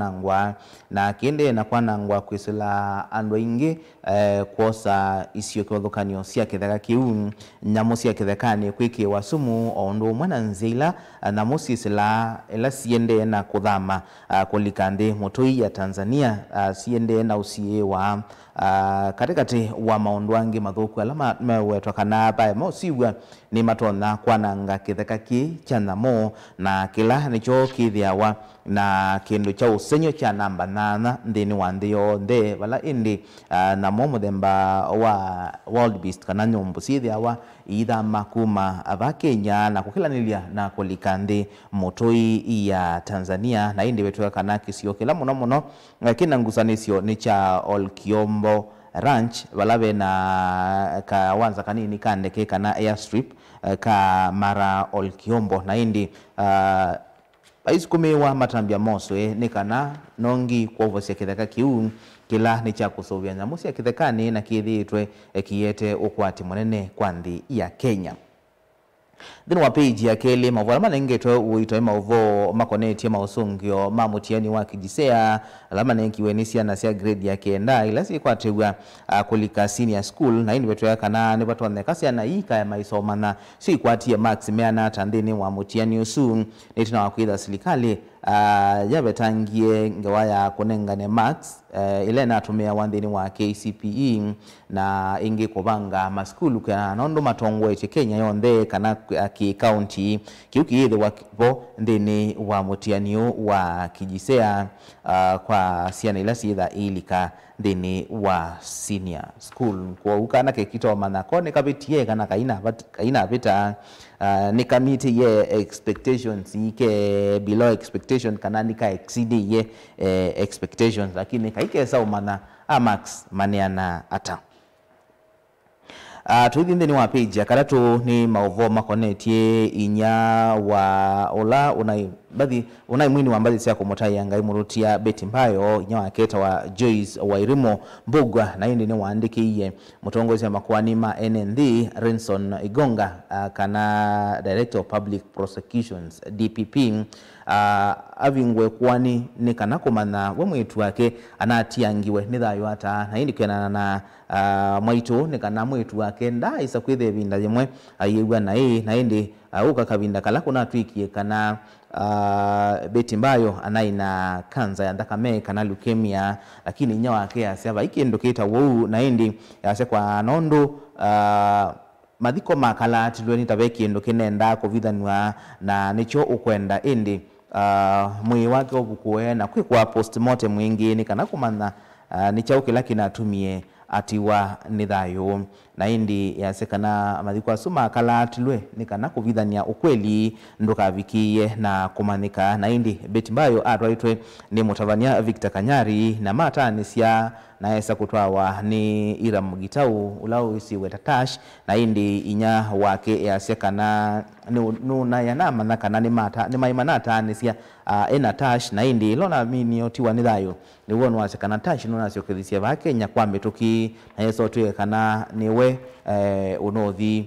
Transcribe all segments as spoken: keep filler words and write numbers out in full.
kwanangwa, na kĩendee na kwanangwa kwĩsĩla andũ aingĩ, eh, kwosa isio kĩvathũkany'o sya kĩtheka kĩu, nyamũ sya kĩthekanĩ kwĩkĩĩwa sumu, o ũndũ ũmwe na nzĩa ila, ah, nyamũ syĩsĩlaa ĩla siendee na kũthama, ah, kũlika nthĩ mũtũi ya Tanzania, ah, siendee na ũsiĩĩwa. Ah, katĩkatĩ wa maũndũ angĩ mathũku ala ma-, mewetwa kana vaema ũsiw'a nĩmatonya kwananga kĩtheka kĩĩ kya nyamũ, na kĩla nĩkyo kĩthĩawa na kĩndũ kya ũsengy'o kya namba nyanya nthĩnĩ wa nthĩ yonthe, vala ĩndĩ, ah, nyamũ mũthemba wa wildebeest kana nyũmbũ syĩthĩawa iithama kuma va Kenya na kũkĩlanĩlya na kũlika nthĩ mũtũi ya Tanzania, na ĩndĩ vetw'ĩka kana kĩsio kĩla mũno mũno, eh, kĩna ngusanĩsyo nĩ kya Olkiombo Ranch, vala vena kawanza kanini ka ndeke kana airstrip, eh, ka Mara Olkiombo, na ĩndĩ, ah, aisukumĩĩwa matambya moswe nĩ kana nongi kwoovosya kĩtheka kĩu, kĩla nĩ kya kũsũvĩa nyamũ sya kĩthekanĩ na kĩthĩĩtwe, eh, kĩete ũkwati mũnene kwa nthĩ ya Kenya. Nthĩnĩ wa page ya kelĩ, maũvoo ala manengetwe ũito nĩ maũvoo makonetye maũsũngĩo ma mũtiani wa Kijisea ala maneekiwe nĩ syana sya grade ya kenda ila syĩkwatĩw'a, ah, kũlika senior school, na ĩndĩ vetwĩa kana nĩvatonyeka syana ii ikaema isomana syo ikwatie marks meana ata nthĩnĩ wa mũtiani ũsu. Nĩ ĩtina wa kwĩtha silikalĩ, ah, yavetangie ngewa ya kũnengane marks, eh, ĩla ĩnatũmĩawa nthĩnĩ wa K C P E, na ĩngĩ kũvanga masukulu kwĩanana na ũndũ matongoetye Kenya yonthe kana, ah, kĩ-kaunti kĩu kĩyĩthĩwa vo nthĩnĩ wa mũtiani ũũ wa Kijisea, ah, kwa syana ila syĩtha iilika nthĩnĩ wa senior school. Kwoou kana kekita ũmanya ko nĩkavĩtie kana kainavat-, kainavĩta, ah, nĩkamitĩie expectations, ke below expectation, kana nĩkaexceedĩie, eh, expectations, lakini kaikesa ũmanya a marks maneana ata. Ah, tũithi nthĩnĩ wa page ya katatũ nĩ maũvoo makonetye inya wa ũla ũnaĩ mbathi, ũnaĩ mwini wa mbathi sya kũmũtaĩa Ngai mũrũtia Betty Mbayo, inya wake etawa Joyce Wairimu Mbugua, na ĩndĩ nĩwaandĩkĩie mũtongoesya makoani ma ene nthĩ Renson Igonga, ah, kana Director of Public Prosecutions, D P P, ah, avingũe koani nĩ kana kũmanya we mwĩĩtu wake anatiangiwe nĩ thayũ ata, na ĩndĩ kwĩanana na, ah, mwaitũ nĩ kana mwĩĩtu wake ndaaĩsa kwĩthĩa ĩvinda yĩmwe ayĩw'a naĩ, na ĩndĩ, ah, ũka kavinda kala kũnatw'ĩkie kana, ah, Betty Mbayo anaĩ na kanza ya nthakame kana leukemia, lakini inya wake yasya vai kĩndũ kĩtawa ũu, na ĩndĩ yasya kwa nondũ, ah, mathiko makalaatĩlwe nĩ ta ve kĩndũ kĩnendaa kũvithanw'a na nĩkyo ũkwenda, ĩndĩ, ah, mwĩĩ wake ũvukũe na kwĩkwa postmortem ĩngĩ nĩ kana kũmanya, ah, nĩ kyaũ kĩla kĩnatumie atiwa nĩ thayũ. Na ĩndĩ yasya kana mathiko asu makalaatĩlwe nĩ kana kũvithany'a ũkweli ndũkavikĩĩe na kũmanyĩka. Na ĩndĩ Betty Mbayo atwaĩtwe nĩ mũtavany'a Victor Kanyari na mataanĩsya na esa kũtwawa nĩ Ira Mugitau, ũla ũĩsĩwe ta Tash, na ĩndĩ inya wake easya kana nĩ, nũnaĩ anamanya kana nĩmata-, nĩmaĩ manataanĩsya, ah, e na Tash, na ĩndĩ ĩla ũnaminie ũtiwa nĩ thayũ, nĩw'o nũasya kana Tash nũnasyokethisye vaa Kenya kwa mĩtũkĩ, na yesa ũtw'ĩke kana nĩwe, eh, ũnũthi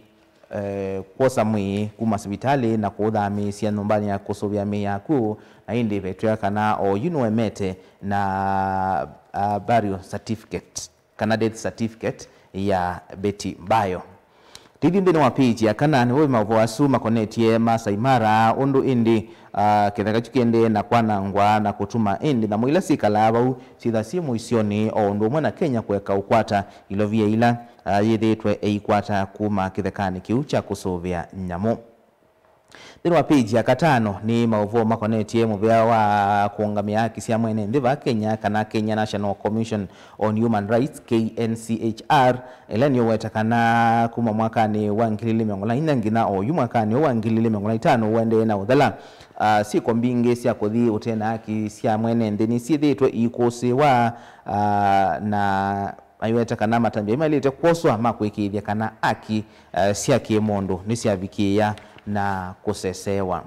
eh, kwosa mwĩĩ kuma sivitalĩ na kũũthamĩĩsya nyũmbanĩ ya kũsũvĩa mĩĩ yaku, na ĩndĩ vetwĩa kana oyu nũemete na, ah, burial certificate kana death certificate ya Betty Mbayo. Tũithi nthĩnĩ wa page ya kana, nĩvo maũvoo asu makonetye Maasai Mara, ũndũ ĩndĩ, ah, kĩtheka kyu kĩendee na kwanangwa na kũtuma ĩndĩ nyamũ ila syĩkalaa vau syĩtha syĩ mũisyonĩ, o ũndũ ũmwe na Kenya kũeka ũkwata ilovia ila, ah, yĩthĩĩtwe ĩikwata kuma kĩthekanĩ kĩu kya kũsũvĩa nyamũ. Nthĩnĩ wa page ya katano nĩ maũvoo makonetye mũvea wa kũũngamĩa haki sya mwene nthĩ va Kenya, kana Kenya National Commission on Human Rights, K N C H R, ĩla nĩũweta kana kuma mwakanĩ wa ngili ilĩ mĩongo ĩna na inya nginya oyu mwakanĩ ũũ wa ngili ilĩ mĩongo ĩna na itano ũendee na ũthela, ah, syĩko mbingĩ sya kũthi ũtee na haki sya mwene nthĩ nĩsyĩthĩĩtwe iikũsĩĩwa, ah, na aiweta kana matambya mailĩte kwoswa ma kũĩkĩĩthya kana haki, eh, sya kĩ-mũndũ nĩsyavikĩĩa na kũseseewa.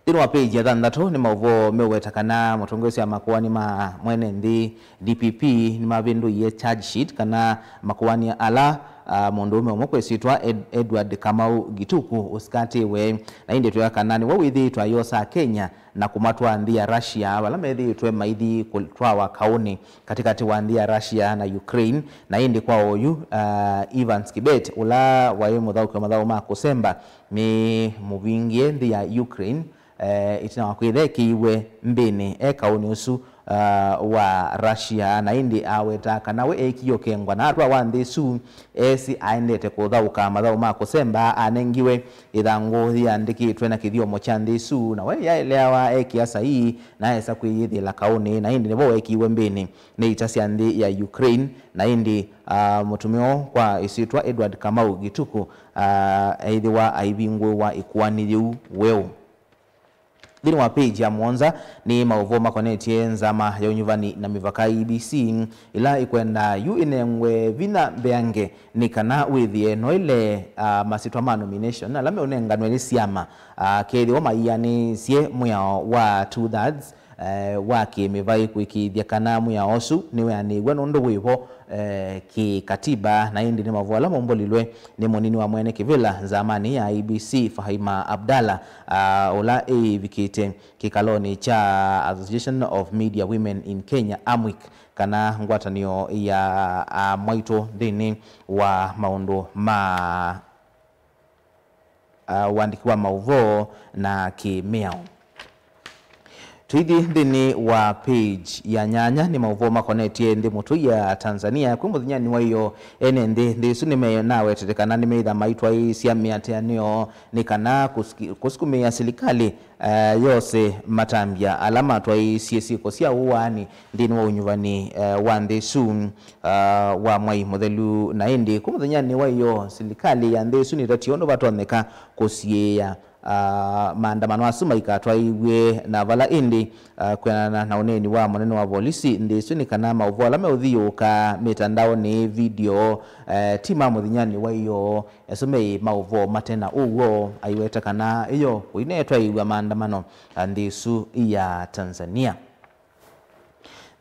Nthĩnĩ wa page ya thanthatũ nĩ maũvoo meũweta kana mũtongoesya wa makoani ma mwene nthĩ, D P P, nĩmavĩndũie charge sheet kana makoani ala, ah, mũndũũme ũmwe kwĩsĩtwa Ed-, Edward Kamau Gituku ũsikatĩwe, na ĩndĩ twĩa kana nĩwe wĩthĩĩtwe ayosa Kenya na kũmatwaa nthĩ ya Russia, vala methĩĩtwe maithi kũtwawa kaũnĩ katĩkatĩ wa nthĩ ya Russia na Ukraine. Na ĩndĩ kwa oyu, ah, Evans Kibet, ũla waĩ mũthaũki wa mathaũ ma kũsemba, nĩ mũvingĩe nthĩ ya Ukraine, eh, ĩtina wa kwĩtha ekĩiwe mbĩnĩ e kaũnĩ ũsu, ah, wa Russia, na ĩndĩ aweta kana we eekie ũkengwa na atwawa nthĩ ĩsu, esĩ aendete kũthaũka mathaũ ma kũsemba, anengiwe ĩthangũ yĩandĩkĩtwe na kĩthyomo kya nthĩ ĩsu, na we yaeleawa ekĩa saii na esa kwĩyĩthĩĩla kaũnĩ, na ĩndĩ nĩvo weekiwe mbĩnĩ nĩ ita sya nthĩ ya Ukraine, na ĩndĩ, ah, mũtũmĩo kwa ĩsyĩtwa Edward Kamau Gituku, ah, eĩthĩwa aivingũĩwa ĩkoani yĩu weũ. Nthĩnĩ wa page ya mũonza nĩ maũvoo makonetye nzama ya ũnyuvani na mĩvaka, E B C, ĩla ĩkwenda yu ĩnengwe vinya mbeange nĩ kana wĩthĩe noĩle, ah, masyĩtwa ma nomination ala meũnenganwe nĩ syama, ah, kethĩwa maianĩsye mwĩao wa two thirds, eh, wa kĩmĩvaĩ kũĩkĩĩthya kana mwĩao ũsu nĩweanĩw'a nũndũ wĩvo, eh, kĩkatiba, na ĩndĩ nĩ maũvoo ala maumbolilwe nĩ mũnini wa mwene kĩvĩla nzamanĩ ya I E B C, Fahima Abdallah, ah, ũla ĩĩvikĩte kĩkalonĩ kya Association of Media Women in Kenya, AMWIK, kana ngwatanĩo ya, ah, amwaitũ nthĩnĩ wa maũndũ ma, ah, ũandĩki wa maũvoo na kĩmĩao. Tũithi nthĩnĩ wa page ya nyanya, nĩ maũvoo makonetye nthĩ mũtũi ya Tanzania. Kwĩ mũthenyanĩ wa ĩyoo, ene nthĩ, nthĩ ĩsu nĩmenawetete kana nĩmeĩtha maitwaĩĩsya mĩatĩanĩo nĩ kana kũsiki-, kũsukumĩĩa silikalĩ, eh, yose matambya ala matwaĩĩsye syĩko sya ũaani nthĩnĩ wa ũnyuvani, eh, wa nthĩ ĩsu, ah, wa mwai mũthelu. Na ĩndĩ kwĩ mũthenyanĩ wa ĩyoo, silikalĩ ya nthĩ ĩsu nĩtatie ũndũ vatonyeka kũsiĩĩa, ah, maandamano asu maikatwaĩw'e na vala ĩndĩ, ah, kwĩanana na ũneeni wa mũnene wa volisi nthĩ ĩsu nĩ kana maũvoo ala meũthiũũka mĩtandaonĩ, video, eh, ti ma mũthenyanĩ wa ĩyoo. Asu meĩ maũvoo mate na ũw'o, aiweta kana ĩyoo ũinetwaĩw'a maandamano, ah, nthĩ ĩsu ya Tanzania.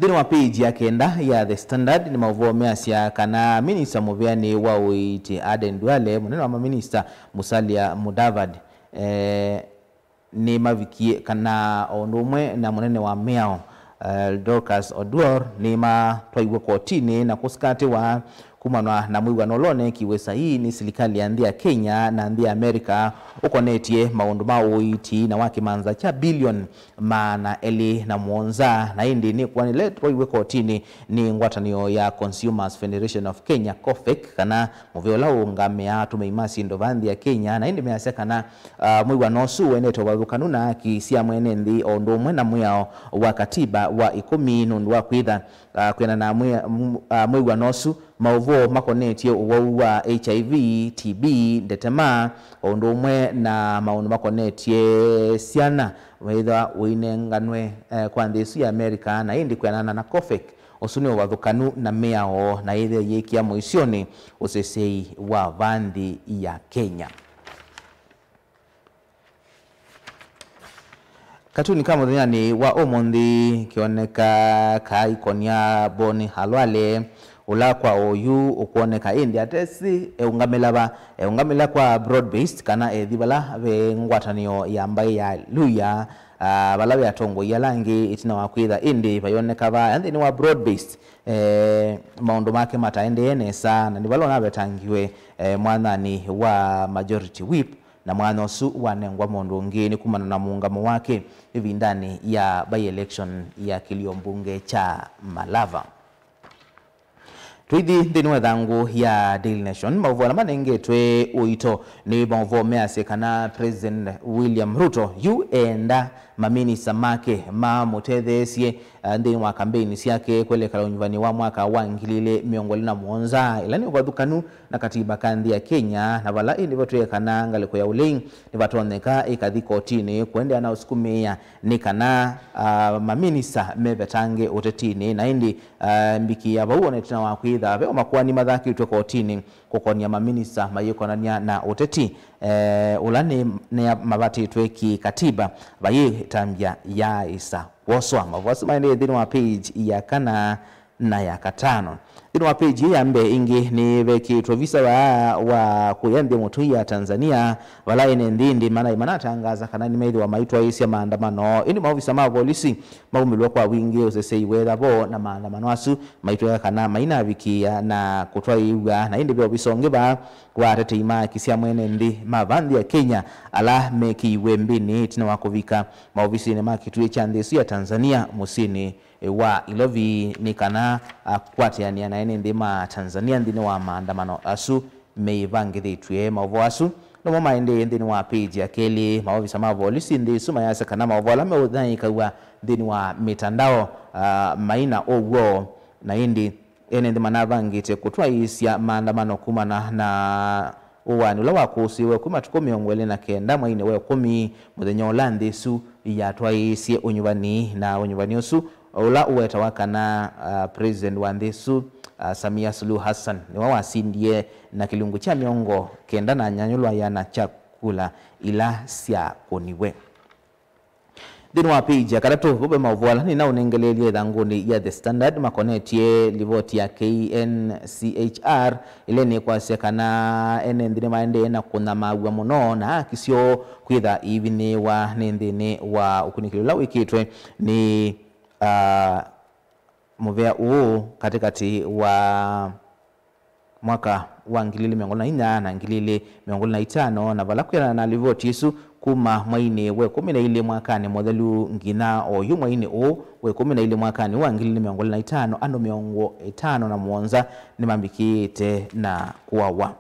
Nthĩnĩ wa page ya kenda ya The Standard nĩ maũvoo measya kana minista mũvĩanĩ wa ũiiti Aden Duale, mũnene wa maminista Musalia Mudavadi, eh, nĩmavikie kana o ũndũ ũmwe na mũnene wa mĩao, eh, Dorcas Oduor nĩmatwaiwe kotinĩ na kũsikatĩwa kumanwa na mwĩw'ano ũla ũneekiwe saii nĩ silikalĩ ya nthĩ ya Kenya na nthĩ ya Amerika ũkonetye maũndũ ma ũiiti na wa kĩmanza kya bilioni maana elĩ na mũonza, na ĩndĩ nĩkũanĩle twaiwe kotinĩ nĩ ngwatanĩo ya Consumers Federation of Kenya, COFEK, kana mũvĩa ũla ũũngamĩaa atũmĩi ma syĩndũ vaa nthĩ ya Kenya, na ĩndĩ measya kana, ah, mwĩw'ano ũsu ũendete ũvathũkanu na haki sya mwene nthĩ o ũndũ ũmwe na mwĩao wa katiba wa ĩkũmi nũndũ wa kwĩtha, ah, kwĩana na mwĩ-, m-, ah, mwĩw'ano ũsu, maũvoo makonetye ũwau wa H I V, T B, ndetema, o ũndũ ũmwe na maũndũ makonetye syana, wĩthwa ũinenganwe, eh, kwa nthĩ ĩsu ya Amerika, na ĩndĩ kwĩanana na COFEK, ũsu nĩ ũvathũkanu na mĩao, na yĩthĩa yĩkĩa mũisyonĩ ũseseĩ wa vaa nthĩ ya Kenya. Katuni ka mũthenyanĩ wa ũmũnthĩ kĩoneka kaikonia Boni Halwale, ũla kwa oyu ũkwoneka ĩndĩ atesĩ eũngamĩla va, eũngamĩla kwa broad based kana ethi vala ve ngwatanĩo ya mbaĩ ya Luhya, ah, vala ve atongoi ala angĩ ĩtina wa kwĩtha ĩndĩ vayoneka va nthĩnĩ wa broad based, eh, maũndũ make mataendee nesa, na nĩ vala ũnavetangiwe, eh, mwanyanĩ wa majority whip. Na mwanya ũsu wanengwa mũndũ ũngĩ nĩ kumana na mũũngamo wake ĩvindanĩ ya by-election ya kĩlio mbunge kya Malava. Tũithi nthĩnĩ wa ĩthangũ ya Daily Nation, maũvoo ala manengetwe ũito nĩ maũvoo measya kana President William Ruto yu eenda maminista make mamũtetheesye, eh, nthĩnĩ wa kambeini syake kwelekela ũnyuvani wa mwaka wa ngili ilĩ mĩongo ĩlĩ na mũonza, ĩla nĩ ũvathũkanu na katiba ka nthĩ ya Kenya, na vala ĩndĩ vatwĩe kana ngalĩko ya ũlei nĩvatonyeka ĩkathi kotinĩ kũendeea na ũsukumĩĩa nĩ kana, ah, maminista mevetange ũtetinĩ, na ĩndĩ, ah, mbikĩa vau ona ĩtina wa kwĩtha ve makoani mathakĩtwe kotinĩ kũkonia maminista mayĩkonania na ũteti, eh, ũla nĩ, nĩ mavatĩtwe kĩkatiba, vayĩtambya yaaĩsa kwoswa. Maũvoo asu maendee nthĩnĩ wa page ya kana na ya katano. Nthĩnĩ wa page ya mbee ĩngĩ nĩvekĩtwe visa vaa wa kũya nthĩ mũtũi ya Tanzania, vala ene nthĩ ĩndĩ manaĩ manatangaza kana nĩmethĩwa maitwaĩĩsya maandamano. Ĩndĩ maovisa ma volisi maumĩlwe kwa wingĩ ũsesei wetha vo na maandamano asu maitweka kana mainavikĩĩa na kũtwaĩĩw'a. Na ĩndĩ ve ovisa ũngĩ vaa wa atetei ma haki sya mwene nthĩ ma vaa nthĩ ya Kenya ala mekĩiwe mbĩnĩ ĩtina wa kũvika maovisinĩ ma kĩtuĩ kya nthĩ ĩsu ya Tanzania mũsyĩnĩ wa Ilovi nĩ kana akwatĩanĩa na ene nthĩ ma Tanzania nthĩnĩ wa maandamano asu meĩvangĩthĩtw'e. Maũvoo asu nĩmo maendee nthĩnĩ wa page ya kelĩ. Maovisa ma volisi nthĩ ĩsu mayasya kana maũvoo ala meũthanyaĩkaw'a nthĩnĩ wa mĩtandao, ah, maina ũw'o, na ĩndĩ ene nthĩ manavangĩte kũtwaĩĩsya maandamano kumana na ũaani ũla wakũsĩĩwe kwĩ matukũ mĩongo ĩlĩ na kenda mweinĩ wa ĩkũmi, mũthenya ũla nthĩ ĩsu yatwaĩĩsye ũnyuvani, na ũnyuvani ũsu ũla ũwetawa kana, ah, president wa nthĩ ĩsu, ah, Samia Suluhu Hassan nĩwe wasindie na kĩlungu kya mĩongo kenda na nyanya lwa ĩana kya kula ila syakũniwe. Nthĩnĩ wa page ya katatũ, vo ve maũvoo ala nĩnaũnengeleelye ĩthangũnĩ ya The Standard makonetye livoti ya K N C H R, ĩla nĩkwasya kana ene nthĩ nĩmaendee na kũnyamaaw'a mũno na akisyo kwĩtha iivinĩĩwa nĩ nthĩnĩ wa ũkunĩkĩli ũla wĩkĩtwe nĩ, ah, mũvea ũũ katĩkatĩ wa mwaka wa ngili ili mĩongo ĩlĩ na inya na ngili ili mĩongo ĩlĩ na itano, na vala kwĩanana na livoti ĩsu, kuma mweinĩ wa ĩkũmi na ilĩ mwakanĩ mũthelu nginya oyu mweinĩ ũũ wa ĩkũmi na ilĩ mwakanĩ wa ngili ili mĩongo ĩlĩ na itano, andũ mĩongo ĩtano na mũonza nĩmambĩkĩĩte na kũawa.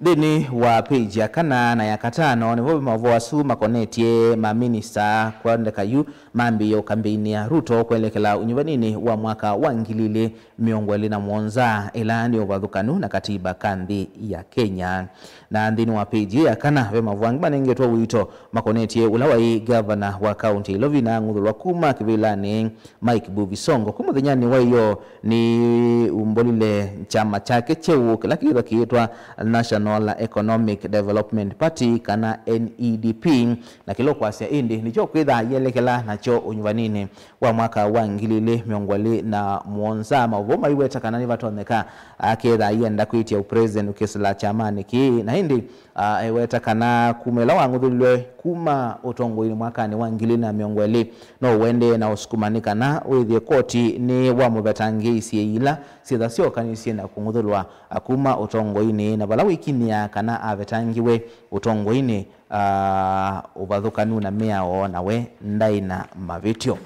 Nthĩnĩ wa page ya kana na ya katano, nĩvo ve maũvoo asu makonetye maminista kwondeka yu mambĩĩe ũkambĩinĩa Ruto kwelekela ũnyuvaninĩ wa mwaka wa ngili ili mĩongo ĩlĩ na mũonza, ĩla nĩ ũvathũkanu na katiba ka nthĩ ya Kenya. Na nthĩnĩ wa page ya kana, ve maũvoo angĩ manengetwe ũito makonetye ũla waĩ ngavana wa kaunti ya Ilovi na ang'uthũlwa kuma kĩvĩlanĩ Mike Mbuvi Sonko. Kwĩ mũthenyanĩ wa ĩyoo, nĩumbũlile kyama kyake kyeũ kĩla kĩĩthwa kĩĩtwa National Economic Development Party, kana N E D P, na kĩla ũkwasya ĩndĩ nĩkyo kwĩtha yelekela nakyo ũnyuvaninĩ wa mwaka wa ngili ili mĩongo ĩlĩ na mũonza. Maũvoo maiweta kana nĩvatonyeka aketha ayenda kwĩtya ũpresident ũkĩsĩla kyamanĩ kĩĩ, na ĩndĩ ah, eweta kana kuma ĩla wang'uthũlilwe kuma ũtongoinĩ mwakanĩ wa ngili na mĩongo ĩlĩ, no ũendee na ũsukuma nĩ kana wĩthĩe koti nĩ wamũvetangĩisye ila syĩtha syokanisye na kũng'uthũlwa, ah, kuma ũtongoinĩ, na vala wĩkinyĩa kana avetangĩwe ũtongoinĩ, ah, ũvathũkanu na mĩao, na we ndaĩ na mavĩtyo.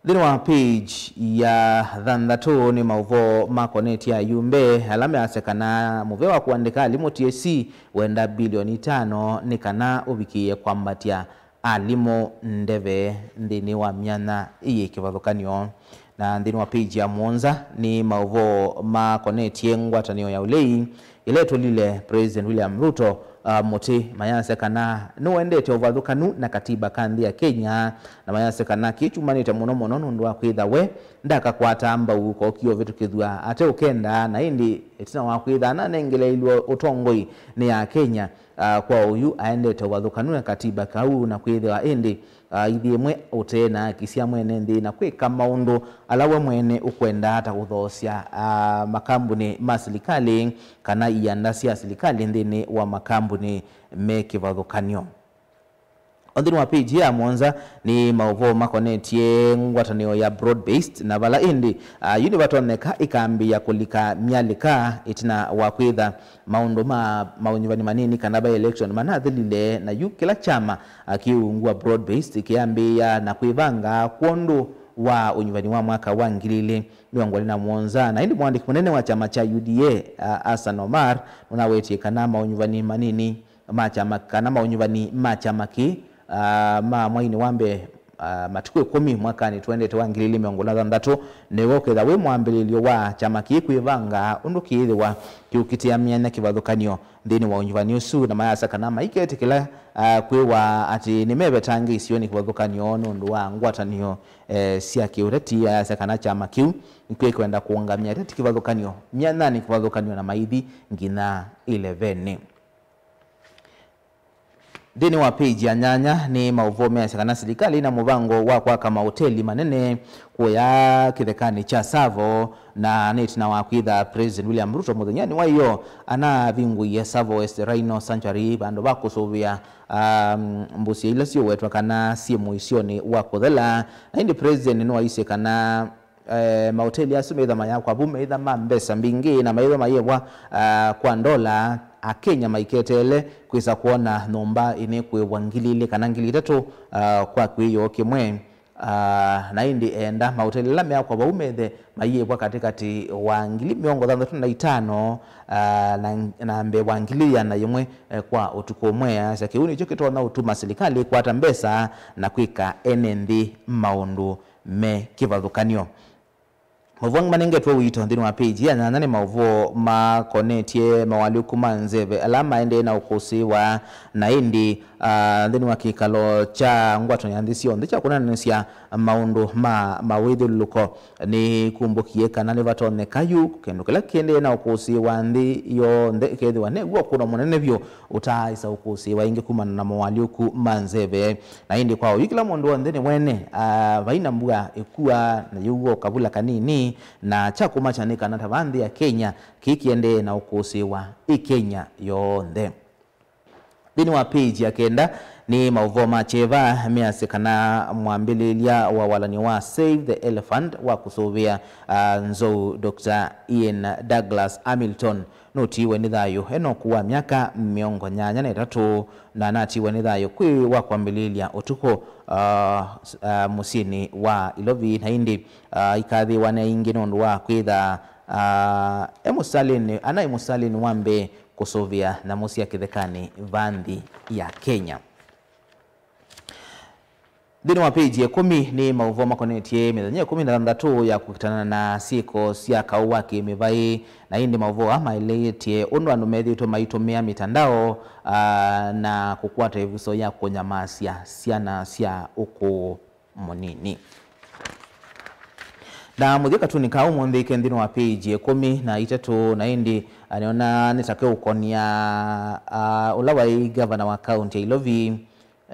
Nthĩnĩ wa page ya thanthatũ nĩ maũvoo makonetye ayumbe ala measya kana mũvea wa kũandĩka alimũ T S C wenda bilioni itano nĩ kana ũvikĩĩe kwambatya alimũ ndeve nthĩnĩ wa myanya yĩ kĩvathũkany'o. Na nthĩnĩ wa page ya mũonza nĩ maũvoo makonetye ngwatanĩo ya ũlei ĩla ĩtũlile President William Ruto, ah, mũtĩ, mayasya kana nĩwendete ũvathũkanu na katiba ka nthĩ ya Kenya, na mayasya kana kĩĩ kyumanĩte mũno mũno nũndũ wa kwĩtha we ndakakwata mbau kookie ũvĩtũkĩthw'a ate ũkenda, na ĩndĩ ĩtina wa kwĩtha nanengeleilwe ũtongoi nĩ Akenya, ah, kwa ũyu aendete ũvathũkanu na katiba kau, na kwĩthĩwa ĩndĩ ah, ithyĩ ĩmwe ũtee na haki sya mwene nthĩ na kwĩka maũndũ ala we mwene ũkwenda, ta kũthoosya, ah, makambunĩ ma silikalĩ kana ianda sya silikalĩ nthĩnĩ wa makambunĩ me kĩvathũkany'o. O nthĩnĩ wa page ya mũonza nĩ maũvoo makonetye ngwatanĩo ya broad based, na vala ĩndĩ, ah, yu nĩvatonyeka ĩkambĩĩa kũlika myalĩka ĩtina wa kwĩtha maũndũ ma maũnyuvani manini kana by election manathelile, na yu kĩla kyama, ah, kĩ ungu wa broad based kĩambĩĩa na kwĩvanga kwondũ wa ũnyuvani wa mwaka wa ngili ili mĩongo ĩlĩ na mũonza. Na ĩndĩ mũandĩki mũnene wa kyama kya U D A, ah, Hassan Omar, nũnawetie kana maũnyuvani manini ma kyama kana maũnyuvani ma kyama kĩ, ah, ma mwainĩ wa mbee, ah, matukũ ĩkũmi mwakanĩ tũendete wa ngili ili mĩongo ĩlĩ na thanthatũ nĩw'o ũkethwa wĩ mwambĩlĩlyo wa kyama kĩĩ kwĩvanga ũndũ kĩĩthĩwa kĩũkitĩa myanya kĩvathũkany'o nthĩnĩ wa ũnyuvani ũsu, na mayasya kana maiketĩkĩla, ah, kwĩwa atĩ nĩmevetangĩisye nĩ kĩvathũkany'o nũndũ wa ngwatanĩo, eh, sya kĩũteti. Ayasya kana kyama kĩu nĩkĩkwenda kũũngamya ateti kĩvathũkany'o myanyanĩ kĩvathũkany'o na maithi nginya ĩlevenĩ. Nthĩnĩ wa page ya nyanya nĩ maũvoo measya kana silikalĩ ĩna mũvango wa kwaka maoteli manene kũya kĩthekanĩ kya Tsavo, na nĩ ĩtina wa kwĩtha President William Ruto mũthenyanĩ wa ĩyoo anavingũie Tsavo West Rhino Sanctuary vandũ va kũsũvĩa, um, mbũsĩ ila siũwetwa kana syĩ mũisyonĩ wa kũthela. Na ĩndĩ President nĩwaisye kana eh, maoteli asu meitha mayakwa vu, meitha ma mbesa mbingĩ, na meitha mayĩvwa, ah, kwa ndola, Akenya maiketeele kwĩsa kwona nyũmba ĩnĩkũĩvwa ngili ilĩ kana ngili itatũ, ah, kwa kĩwĩoo kĩmwe. Ah, na ĩndĩ enda maoteli ala meakwa vau methe mayĩvwa katĩkatĩ wa ngili mĩongo thanthatũ na itano, ah, na, na mbee wa ngili ĩana yĩmwe, eh, kwa ũtukũ ũmwe. Asya kĩu nĩkyo kĩtonya ũtuma silikalĩ ĩkwata mbesa na kwĩka ene nthĩ maũndũ me kĩvathũkany'o. Maũvoo angĩ manengetwe ũito nthĩnĩ wa page ya nyanya nĩ maũvoo makonetye mawaalyũku ma nzeve ala maendee na ũkũsĩĩwa, na ĩndĩ, ah, nthĩnĩ wa kĩkalo kya ngwatanĩo ya nthĩ syonthe kya kũnanĩsya maũndũ ma mawĩthyũlũlũko, nĩkumbũkie kana nĩvatonyeka yu kĩndũ kĩla kĩendee na ũkũsĩĩwa nthĩ yonthe ĩkethĩwa ne w'o kũno mũnene vyũ ũtaaĩsa ũkũsĩĩwa ĩngĩ kumana na mawaalyũku ma nzeve. Na ĩndĩ kwa ũyu kĩla mũndũ w'onthe nĩwene, ah, vai na mbua ĩkua na yĩu w'o kavula kanini, na kya kũmakya nĩ kana ta va nthĩ ya Kenya kĩĩ kĩendee na ũkũsĩĩwa ĩ Kenya yonthe. Nthĩnĩ wa page ya kenda nĩ maũvoo ma kyeva measya kana mwambĩlĩlya wa walany'o wa Save the Elephant wa kũsũvĩa, ah, nzou, Doctor Ian Douglas Hamilton nũtiiwe nĩ thayũ ena ũkũũ wa myaka mĩongo nyanya na ĩtatũ, na natiiwe nĩ thayũ kwĩ wa kwambĩlĩlya ũtukũ, ah, s-, ah, mũsyĩnĩ wa Ilovi, na ĩndĩ, ah, ikathĩĩwa nĩ aingĩ nũndũ wa kwĩtha, ah, e mũsalĩnĩ, ana e mũsalĩnĩ wa mbee kũsũvĩa nyamũ sya kĩthekanĩ va nthĩ ya Kenya. Nthĩnĩ wa page ya ĩkũmi nĩ maũvoo makonetye mĩthenya ĩkũmi na thanthatũ ya kũkitana na syĩko sya kaũ wa kĩmĩvaĩ, na ĩndĩ maũvoo aa maeleetye ũndũ andũ methĩĩtwe maitũmĩa mĩtandao, ah, na kũkwata ĩvuso ya kũnyamasya syana sya ũkũũ mũnini. Na mũthya katuni ka ũmũnthĩ ke nthĩnĩ wa page ya ĩkũmi na itatũ, na ĩndĩ, ah, nĩona nĩ ta keũkonia, ah, ũla waĩ ngavana wa kaunti ya Ilovi,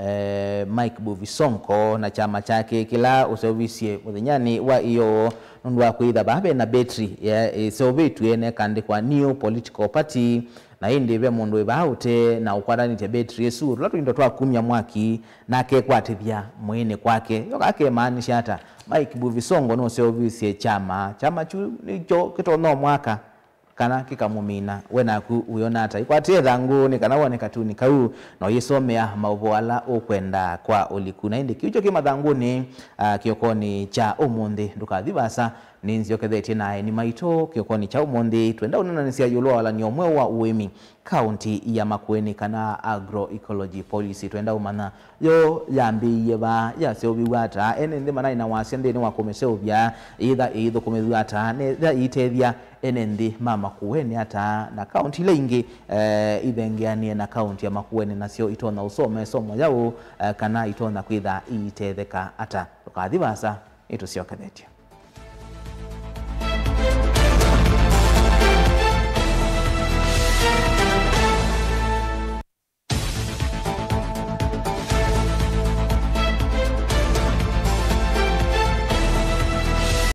eh, Mike Mbuvi Sonko na kyama kyake kĩla ũseũvisye mũthenyanĩ wa ĩyoo nũndũ wa kwĩtha vaa ve na betri ya, ĩseũvĩtw'e na ĩkandĩkwa New Political Party, na ĩndĩ ve mũndũ wĩ vaa ũte na ũkwatanĩtye betri ĩsu, tũla tũindo twa kumya mwaki, na akekwatĩthya mwĩĩnĩ kwake. Yo akemaanisha ata? Mike Mbuvi Sonko nũseũvisye kyama. Kyama kyu nĩkyo kĩtonya ũmwaka kana kĩkamũmina. We naku wĩona ata? Ĩkwatĩe ĩthangũ nĩ kana wone katuni kau, na ũyĩsomea maũvoo ala ũkwenda kwa ũliku. Na ĩndĩ kĩu kyo kĩ mathangũnĩ, ah, kĩokonĩ kya ũmũnthĩ. Ndũkathi vaasa, nĩnzyokethetye na aeni maitũ kĩokonĩ kya ũmũnthĩ. Twenda ũnananĩsya ĩũlũ wa walany'o mweũ wa ũĩmi kaunti ya Makueni, kana Agroecology Policy. Twenda ũmanya yo yambĩĩie va, yaseũviw'e ata, ene nthĩ manaĩ na wasya nthĩnĩ wa kũmĩseũvya, ĩitha ĩithũkũmĩthw'a ata, na ĩitha ĩitethya ene nthĩ ma Makueni ata, na kaunti ila ingĩ, eh, ithengeanĩe na kaunti ya Makueni nasyo itonya ũsoma ĩsomo yaũ, eh, kana itonya kwĩtha iitetheka ata. Ndũkathi vaasa, nĩtũsyokethetye.